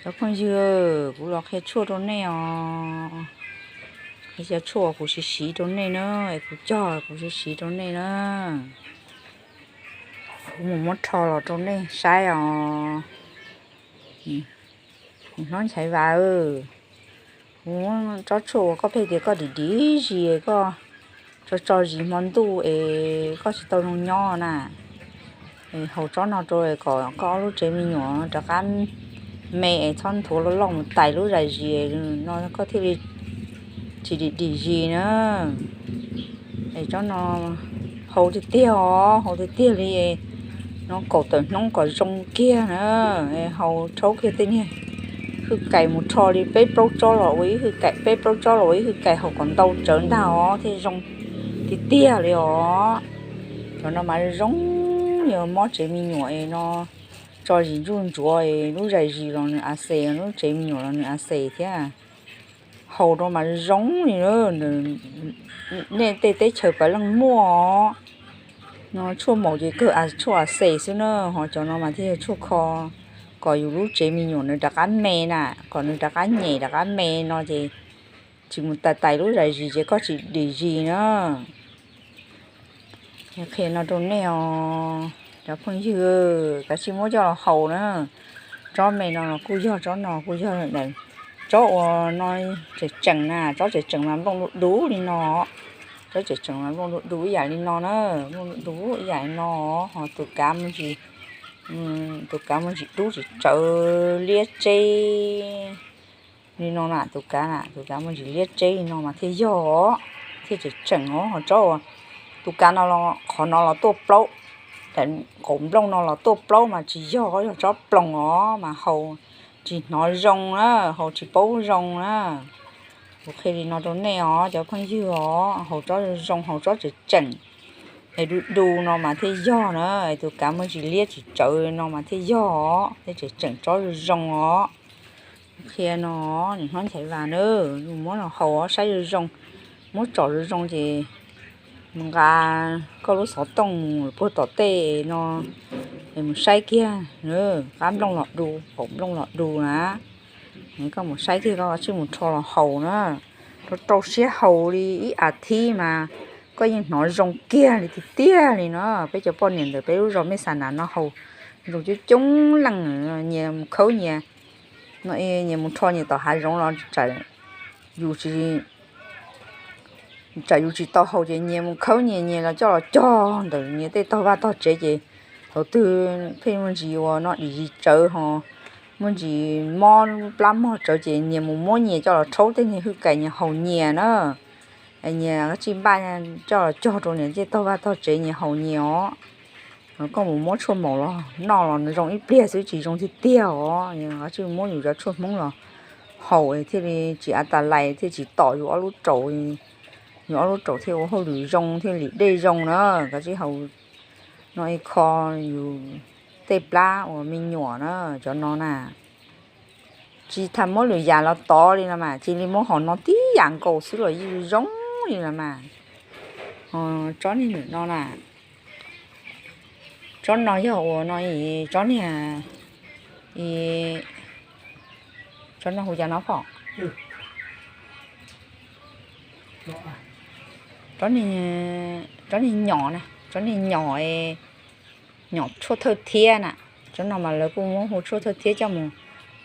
Cov phooj ywg, kuv los qhia tshuaj rau nej os. Qhia cov tshuaj kuv siv siv rau nej na, es kuv cog kuv siv siv rau nej na. Kuv mus muab rho los rau nej saib os. Hnub Nchaiv Vas, kuv muab tsob tshuaj uas koj pheej tias koj dim dim zis, koj tso tso zis hmo ntuj es koj tsis tau zoo nyob na. Es haus tsob no rau kom koj ob lub tsev me nyuam rov qab me es txhob nthuav loj loj mus tais lub zais zis no koj thiaj li tsis dim dim zis na. Es tsob no haus tiag tiag os, haus tiag tiag li. No kaum tawm hnub kom zoo kiag na. Haus rhaub kiag tej niag hwj kais mus rho li peb plaub tsob los ua ib hwj kais, peb plaub tsob los ua ib hwj kais, haus kom ntau tsawv ntag os thiaj zoo tiag tiag li os. Cov no mas zoo, yog mob tsev me nyuam es no tso zis ntsuj ntsuav es lub zais zis los nws a xes, lub tsev me nyuam los nws a xes thiab. Haus rau mas zoo li nej tej teb chaws puav leej muaj os. No tshuaj maum ces kawg tshuaj a xes xwb na, ho cov no mas thiaj yog tshuaj kho kom yus lub tsev me nyuam nws rov qab me na, kom nws rov qab nyem rov qab me no ces tsis mus tais tais lub zais zis ces koj tsis dim zis na. Qhia no rau nej os cov phooj ywg, kav tsij muab coj los haus na. Tsob me no los kuj yog, tsob no kuj yog, tsob uas no tseem tseem na, tsob tseem tseem mas nplooj du du li no. Tsob tseem tseem mas nplooj du du ib yam li no na, nplooj du du ib yam li no, ho tus kav muaj ntsis, tus kav muaj ntsis dub tsis tsawv liab tseb li no na, tus kav na, tus kav muaj ntsis liab tseb li no mas thiaj yog os, thiaj tseem tseem os. Ho tsob uas tus kav no, qhov no los tuaj plaub, qaum nplooj no los tuaj plaub mas tsis yog, yog tsob ploog os mas haus tsis hnov zoo na, haus tsis paub zoo na. Kuv qhia li no rau nej os cov phooj ywg os, haus tsob zoo, haus tsob tseem tseem es du du no mas thiaj yog na, es tus kav muaj ntsis liab tsis tsawv no mas thiaj yog os, thiaj tseem tseem tsob zoo os. Qhia no, nim hnub Nchaiv Vas na, muab los haus saib zoo zoo, muab tsom zoo zoo ces mus nqa koj lub xov tooj mus puag tom tej no es mus saib kiag, qab nplooj los du, qaum nplooj los du na. Koj mus saib kiag, koj tsij mus rho los haus na. Rau rau siab haus li ib as thiv mas koj yeej hnov zoo kiag li tiag tiag li no. Peb cov poj niam ntawm peb lub zos Mej Xa Nas no haus zoo coob coob leej, nyias mus khawb nyias, no nyias mus rho nyias tom hav zoov los tsam yus tsis, tsam yus tsis tau haus ces nyias mus khawb nyias, nyias los coj los cog ntawm nyias tej tog vaj tog tsev ces thaum twg pheej muaj ntsis uas no dim zis tsawv ho muaj ntsis mob plab mog tsawv ces nyias mus muab nyias coj los rhaub tej niag hwj kais nyias haus nyias na. Nyias tsij npaj coj los cog rau nyias tej tog vaj tog tsev nyias haus nyias os. Koj mus muab tshuaj maum los noj los zoo ib pliag xwb tsis zoo tiag tiag os. Tsij muab yus cov tshuaj Hmoob los haus thiaj li tsis a tas lais, thiaj tsis tom yus ob lub raum, yus ob lub raum thiaj ua hauj lwm zoo thiaj lim dej zoo na. Koj tsij haus no ib kho yus tej plab uas me nyuam na, cov no na. Tsis tas muab lwm yam los tov li no mas, cia li muab hom no tib yam nkaus xwb los yeej zoo li no mas. Tsob niag ntawm no na, tsob no yog uas no, tsob niag, tsob no hu cas no pom, tsob niag nyom na, tsob niag nyom, nyom tshuaj thawj thiab na. Tsob no mas lawv kuj muab hu tshuaj thawj thiab coj mus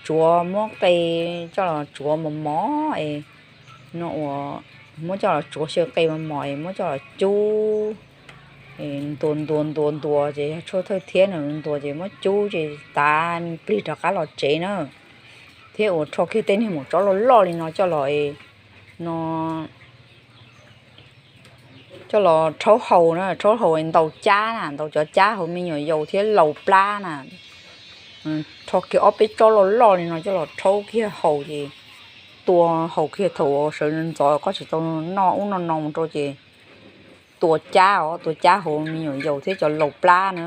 tsuav, muab qe coj los tsuav mos mos es, no uas muab coj los tsuav xyaw qe mos mos es muab coj los cub ntuas ntuas ntuas ntuas ces yog tshuaj thawj thiab na. Ntuas ces muab cub ces tav plig rov qab los tsev na. Thiab uas rho kiag tej niag maum tsob loj loj li no coj los, no coj los rhaub haus na, rhaub haus ntaus cab na, ntaus cov cab hauv me nyuam yaus thiab laus plab na. Rho kiag ob peb tsob loj loj li no coj los rhaub kiag haus ces tua haus kiag thaum sawv ntxov koj tsis tau noj ub noj no rau ces tua cab os, tua cab hauv me nyuam yaus thiab cov laus plab na.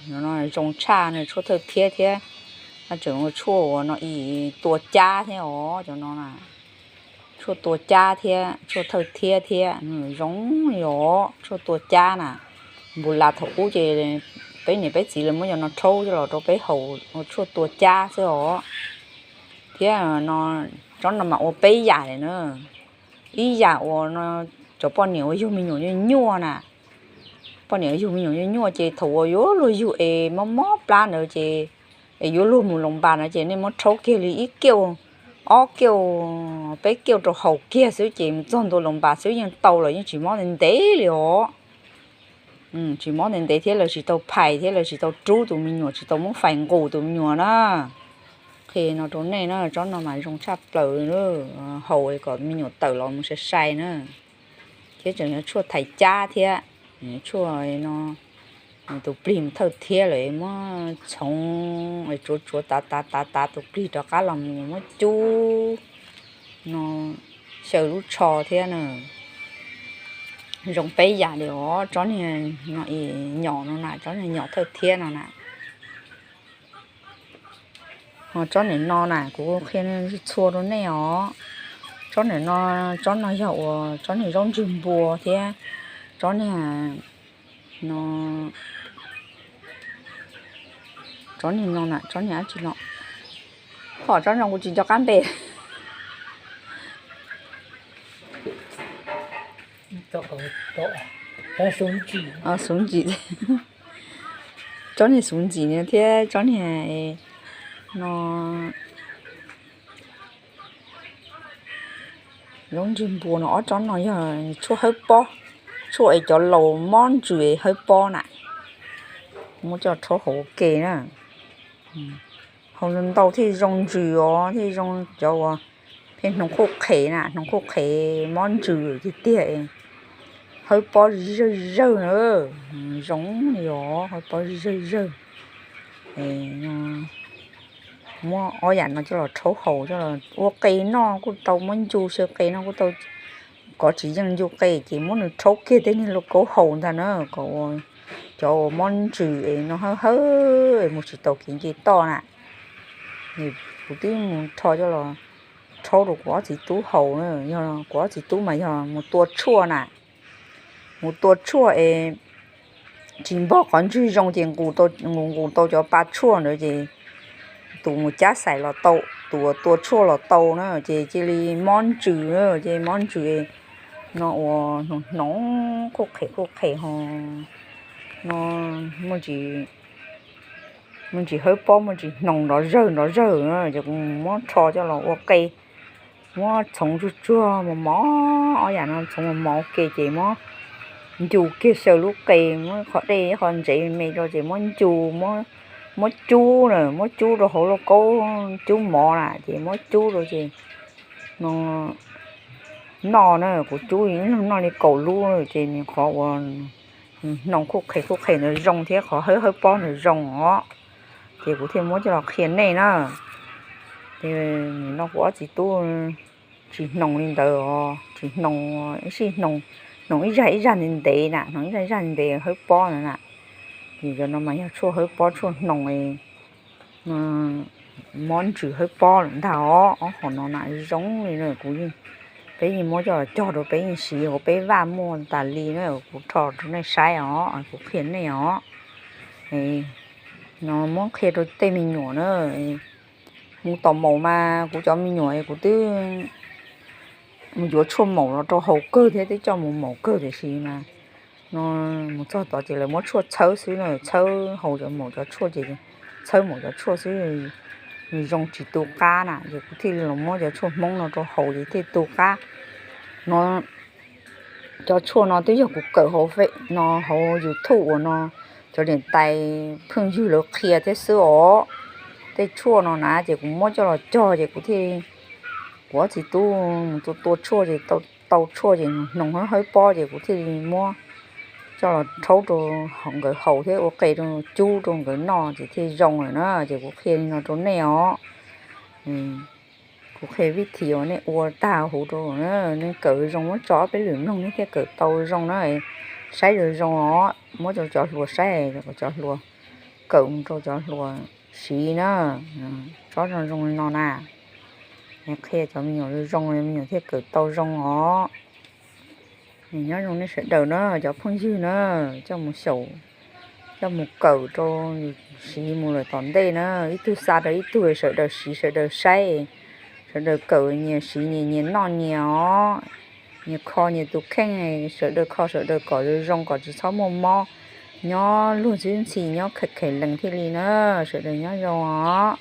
No zoo tshaj na, tshuaj thawj thiab thiab, tseem ua tshuaj uas no tua cab thiab os cov no na. Tshuaj tua cab thiab tshuaj thawj thiab thiab, zoo li os tshuaj tua cab na. Npus las thaum ub ces peb niam peb txiv lawv muab cov no rhaub coj los rau peb haus ua tshuaj tua cab xwb os. Thiab no, tsob no mas ua peb yam li na. Ib yam uas no, cov poj niam uas yug me nyuam nyuaj nyuaj na, poj niam yug me nyuam nyuaj nyuaj ces thaum uas yuav luag yug es mob mob plab ntawd ces, es yuav luag mus loos npas na ces nej muab rhaub kiag li ib kiauj, ob kiauj, peb kiauj rau haus kiag xwb ces mus txog ntua loos npas xwb yeej tau lawm, yeej tsis mob ntev ntev li os. Tsis mob ntev ntev thiab lawv tsis tau phais thiab lawv tsis tau rub tus me nyuam, tsis tau muab fais nqus tus me nyuam na. Qhia no rau nej na, tsob no mas zoo tshaj plaws, haus kom me nyuam tawm los mus sai sai na. Thiab tseem yog tshuaj thaiv cab thiab, tshuaj no tus plig mus thawj thiab lawm muab txhoov tsuav tsuav tav tav tav tav tus plig rov qab los mus muab cub no xyaw lub tsho thiab na. Zoo peb yam li os, tsob niag no nyom no na, tsob niag nyom thawj thiab no na. Ho tsob niag no na kuv qhia txhua rau nej os. Tsob niag no, tsob no yog uas tsob niag zaub ntsig npua thiab tsob niag no, tsob niag no na, tsob niag dab tsi no, pom tsob no kuv tsis nco qab npe. Xuv ntsim, tsob niag xuv ntsim thiab tsob niag no, zaub ntsig npua no, ob tsob no yog tshuaj hawb pob, tshuaj es cov laus mob ntsws hawb pob na. Muab coj rhaub haus ua ke na. Haus ntau thiaj zoo ntsws os, thiaj zoo cov uas pheej hnoos qhuj qhes na, hnoos qhuj qhes mob ntsws tiag tiag. Hawb pob zawg zawg na, zoo li os, hawb pob zawg zawg. Muab ob yam no coj los rhaub haus, coj los ua qe noj kuj tau, muab ncu xyaw qe noj kuj tau. Kov tsis yeej ncu qe ces muab nws rhaub kiag tej niag lauj kaub haus ntag na, kom ua cov uas mob ntsws es no hawb hawb es mus tsis tau kev nce toj na. Kuv twb mus rho coj los rhaub rau kuv ob txiv tub haus na, yog kuv ob txiv tub mas yog mus tua tshuaj na, mus tua tshuaj es tsis npog qhov ntswg zoo ces nqus nqus tau cov pa tshuaj ntawd ces tus mus cab xais los tau, tus uas tua tshuaj los tau na, ces cia li mob ntsws na, ces mob ntsws no uas hnoos hnoos qhuj qhes qhuj qhes ho no, muaj ntsis hawb pob, muaj ntsis hnoos nrov zawg nrov zawg na, ces kuv muab rho coj los ua qe, muab txhoov tsuag tsuag mos mos, ob yam no txhoov mos mos ua ke ces muab ncu kiag xyaw lub qe, muab qhov dej qhov ntsev me rau ces muab ncu, muab cub na, muab cub rau hauv lauj kaub cub mov na, ces muab cub rau ces no noj na, kuv cub noj li kaum lub ces nws qhov uas hnoos qhuj qhes qhuj qhes ntawd zoo thiab qhov hawb hawb pob ntawd zoo os. Ces kuv thiaj muab coj los qhia nej na. Ces nim no kuv ob txiv tub tsis hnoos li ntawd os, tsis hnoos, ib sij hnoos, hnoos ib zag ib zag ntev ntev na, hnoos ib zag ib zag ntev hawb pob ntawd na. Ces cov no mas yog tshuaj hawb pob tshuaj hnoos mob ntsws hawb pob lawm ntag os. Ob qhov no na zoo li na, kuv yeej, peb yeej muab coj los cog rau peb yeej siv, kuv peb vaj muaj tas li na, kuv rho rau nej saib os, kuv qhia nej os. No muab qhia rau tej me nyuam na. Mus tom maum mas kuv cov me nyuam kuv twb mus yuav tshuaj maum los rau haus kawg thiab, twb coj mus maum kawg tiam sis mas no mus txog tod ces lawv muab tshuaj txhawb xwb na, txhawb haus cov maum cov tshuaj ces txhawb maum cov tshuaj xwb, nws zoo tsis tu qab na, ces kuv thiaj li los muab cov tshuaj Hmoob no rau haus ces thiaj tu qab no. Cov tshuaj no twb yog kuv kawm hauv no hauv YouTube uas no cov niam tais phooj ywg lawv qhia thiab xwb os. Tej tshuaj no na ces kuv muab coj los cog ces kuv thiaj, kuv ob txiv tub mus tua tua tshuaj ces tau tshuaj ces hnoos hawb pob ces kuv thiaj li muab coj los rhaub rau nkawd haus thiab ua qe rau cub rau nkawd noj ces thiaj zoo lawm na. Ces kuv qhia li no rau nej os. Kuv qhia vib thim uas nej ua tag huv rau, nej kawm zoo muab tso ob peb lwm mloog nej thiaj kawm tau zoo na. Saib zoo zoo os, muab rau cov hluas saib, cov hluas kawm mus rau cov hluas siv na. Tsob zoo zoo li no na, qhia cov me nyuam zoo zoo me nyuam thiaj kawm tau zoo os. Nyob zoo nej sawv daws na cov phooj ywg na, coj mus xyaum, coj mus kawm rau yus siv mus lawm tom ntej na, ib tug xa rau ib tug, sawv daws siv sawv daws saib, Sawv daws kawm nyias siv nyias, nyias noj nyias os, nyias kho nyias tus kheej, sawv daws kho sawv daws kom zoo zoo kom tsis txhob muaj mob, nyob luag xwb ntxhi nyob khem khem lees thiaj li na. Sawv daws nyob zoo os.